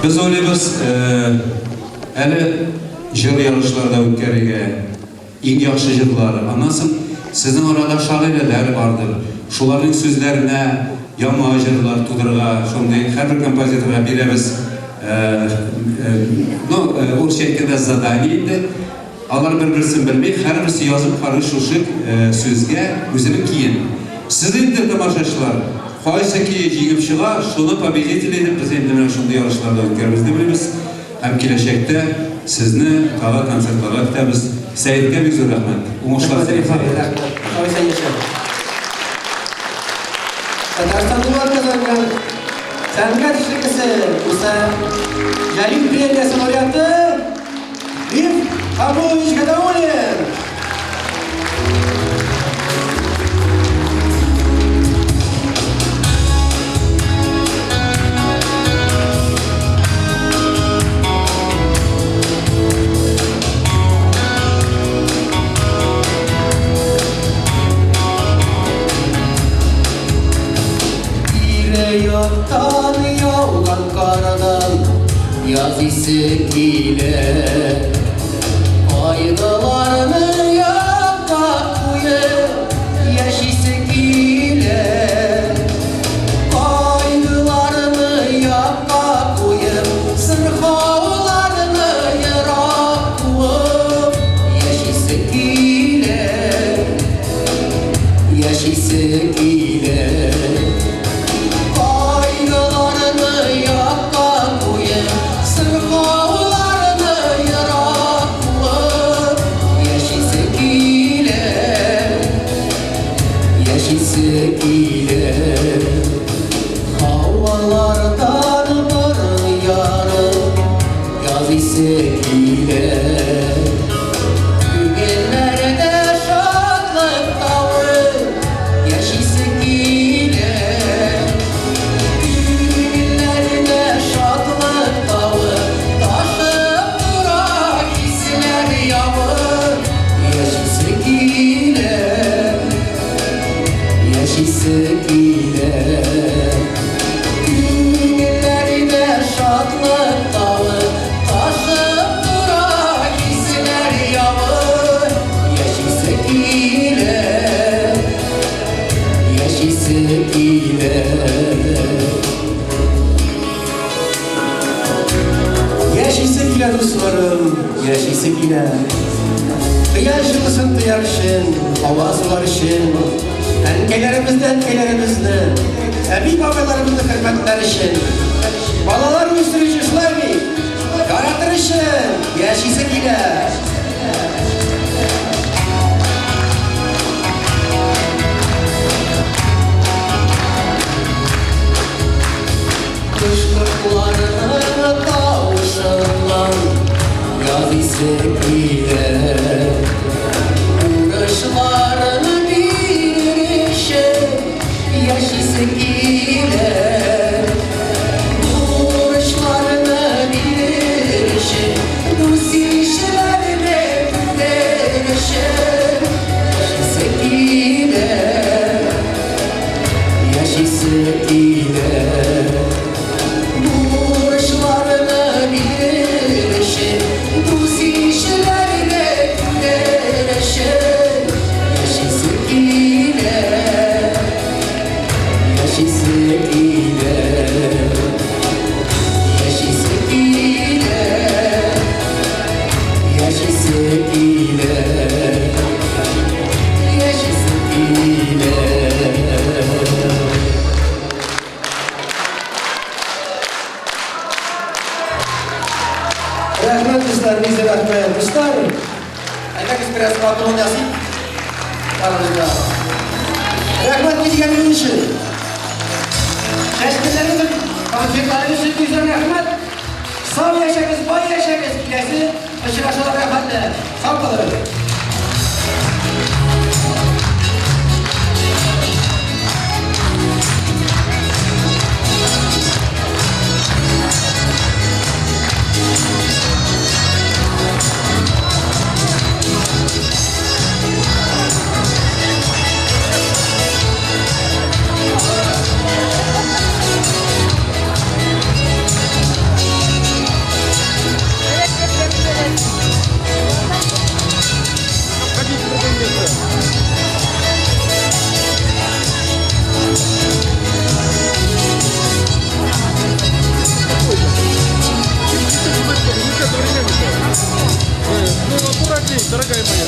Без уйлыйбыз, әле җыр ярышлары да үткәрергә, иң яхшы җырлар. Аннан соң сезнең арада шагыйрәләр бардыр, шуларның сүзләренә яңа җырлар тудырырга, шундый һәрбер композиторга бирәбез, ну, урысча әйткәндә, задание инде. Алар бер-берсен белми, һәрберсе язып карый шушы сүзгә үзенең көен. Сез инде, тамашачылар, кайсы көе җиңеп чыга, шуны победитель итеп без инде менә шундый ярышларда үткәрербез дип уйлыйбыз. Һәм киләчәктә сезне тагы концертларга көтәбез. Сәеткә бик зур рәхмәт. Уңышлар Рәхмәт, телим. Рәхмәт. Сау-исән яшә. Татарстанның атказанган сәнгать эшлеклесе Муса Җәлил премиясе лауреаты Риф Хабулович Гатауллин! Тирә-яктан яуган кардан яз исе килә. Кайгыларны якка куеп, яшисе килә. Кайгыларны якка куеп, сырхауларны ерак куып, яшисе килә. Яшисе килә. Кайгыларны якка куеп, сырхауларны ерак куып, яшисе килә. Яшисе килә. Һавалардан борын ярып, яз исе килә. Күңелләрдә шатлык тавы, яшисе килә. Күңелләрдә шатлык тавы, ташып тора хисләр явы, яшисе килә. Яшисе килә. Күңелләрдә шатлык тавы, ташып тора хисләр явы. Яшисе килә, яшисе килә. Яшисе килә, дусларым, яшисе килә. Кояш җылысын тояр өчен, һава сулар өчен, әнкәйләребезне, әнкәйләребезне, әби-бабайларыбызны хөрмәтләр өчен, балалар үстерү өчен, шулай бит? Яратыр өчен яшисе килә. Кычкыртларның тавышыннан яз исе килә. Бурычларны бирер өчен яшисе килә. Бурычларны бирер өчен, дус-ишләрне күрер өчен яшисе килә. Яшисе килә. Бурычларны бирер өчен, дус-ишләрне күрер өчен яшисе килә. Яшисе килә. Яшисе килә. Яшисе килә. Яшисе килә. Рәхмәт, дуслар, бик зур рәхмәт. Дуслар, әйдәгез бераз матур уйнасыйк. Арабызда. Рәхмәт килгәнегез өчен. Чәчкәләрегез, концертларыгыз өчен бик зур рәхмәт. Сау яшәгез, бай яшәгез. Киләсе очрашуларга хәтле. Сау булыгыз. Медлей, дорогая моя.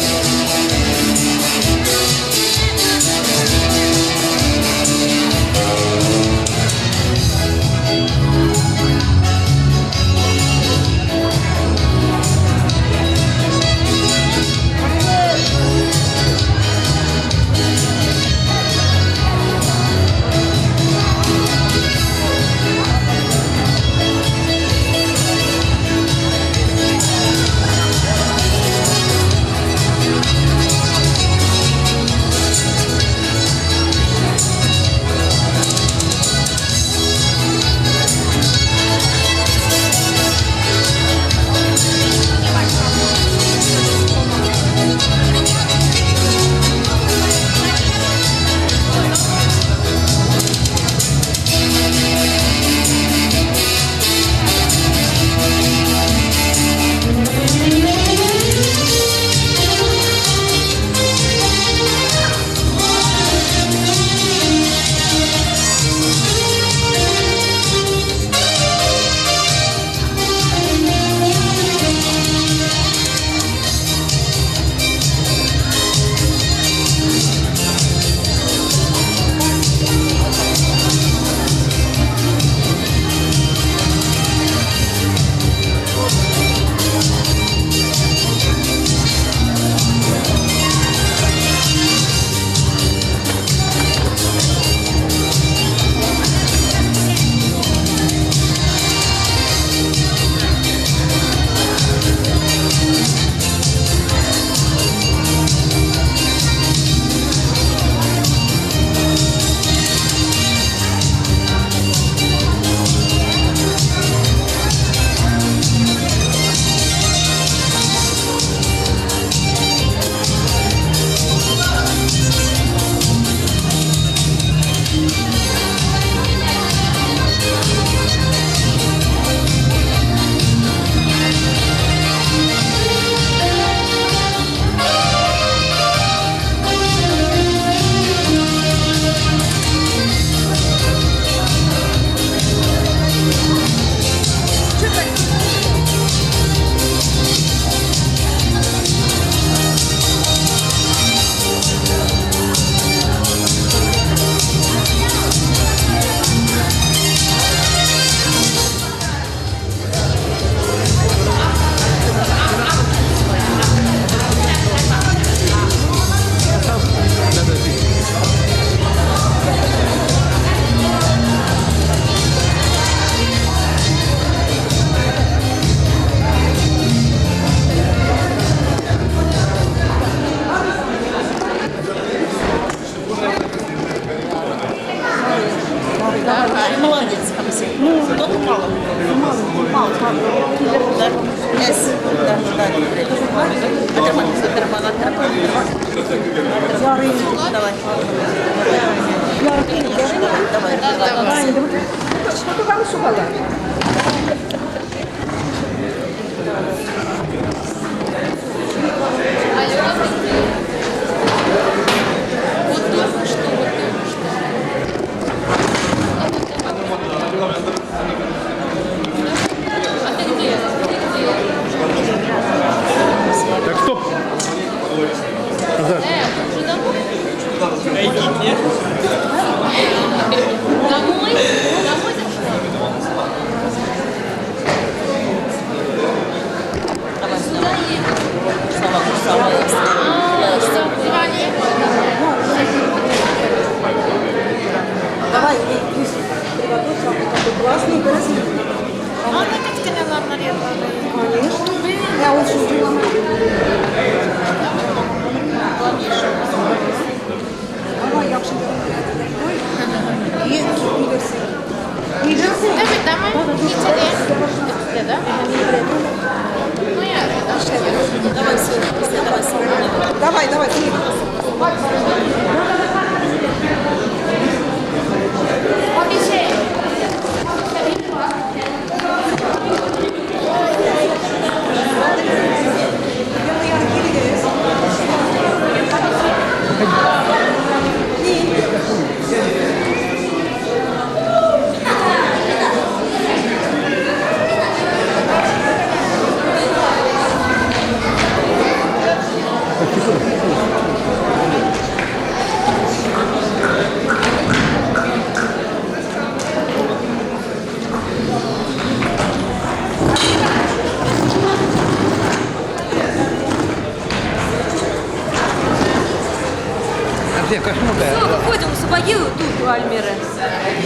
Сапоги тут у Альмиры.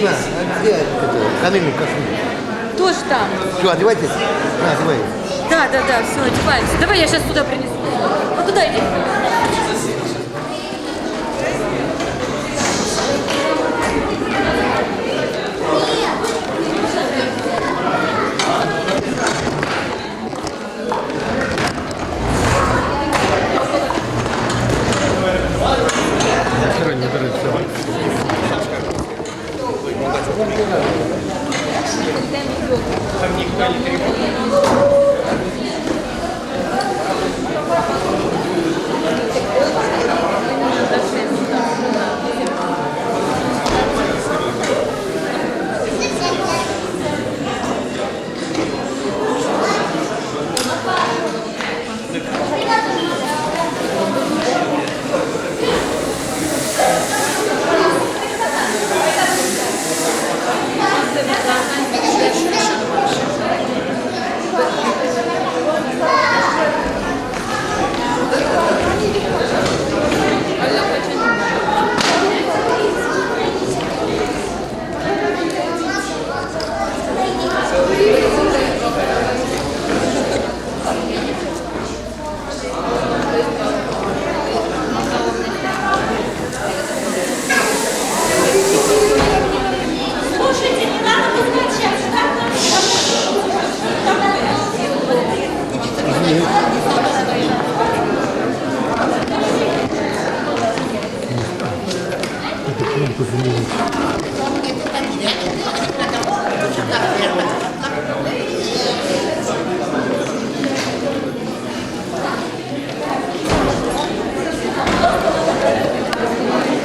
На, а где это? Камильный костюм. Тоже там. Что, одевайтесь? На, одевай. Да, да, да, все, одеваемся. Давай я сейчас туда принесу. Вот туда иди.